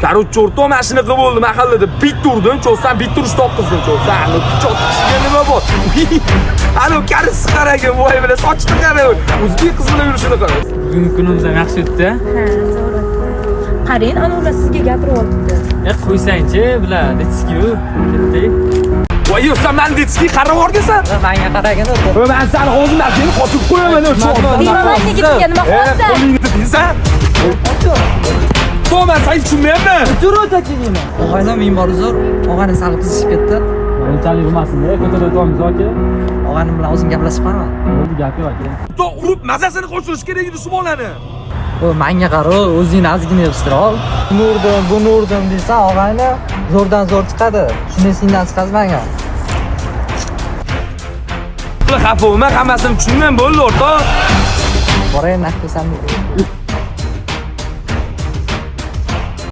Короче, o'rtoq, mana shunaqa bo'ldi mahallada. Bitta urdim, cho'zsan, bitta urish topqizdim, cho'zsan. Ani pichoq tiqishiga nima bor? Ani karisi qaragin, voy bilan sochini qara. O'zbek qiz bilan yurishini qara. Bugungi kunimiz ham yaxshi o'tdi. Ha, zo'r o'tdi. Qarang, ana sizga gapiryapti. E, qo'ysangchi, bular detskiyu. Ketdik. Voy, yo'q, sen mani detskiy qarab yuborgansan. Manga qaragin. Voy, man seni hozir man seni qochib qo'yaman, shu. Deyman yigitga nima qilyapsan? Qo'lingni deysan. To, man seni tushunmayapman. Og'ayni, ming bor uzr. Og'ayni sal qizishib ketdi. Unchalik bo'lmasin-da, ko'chada o'tyapmiz, aka. Og'aynim bilan o'zim gaplashib qo'yaman. Bo'ldi, gap yo'q, aka. To, urib mazasini qochirish kerak edi shu bolani. O, manga qara, o'zingni ozgina yig'ishtir ol. Buni urdim, buni urdim deysan, og'ayni zo'rdan zo'r chiqadi. Shuni esingdan chiqazmagin. Xafa bo'lma, hammasini tushundim, bo'ldi, o'rtoq. Borayin, naq desam.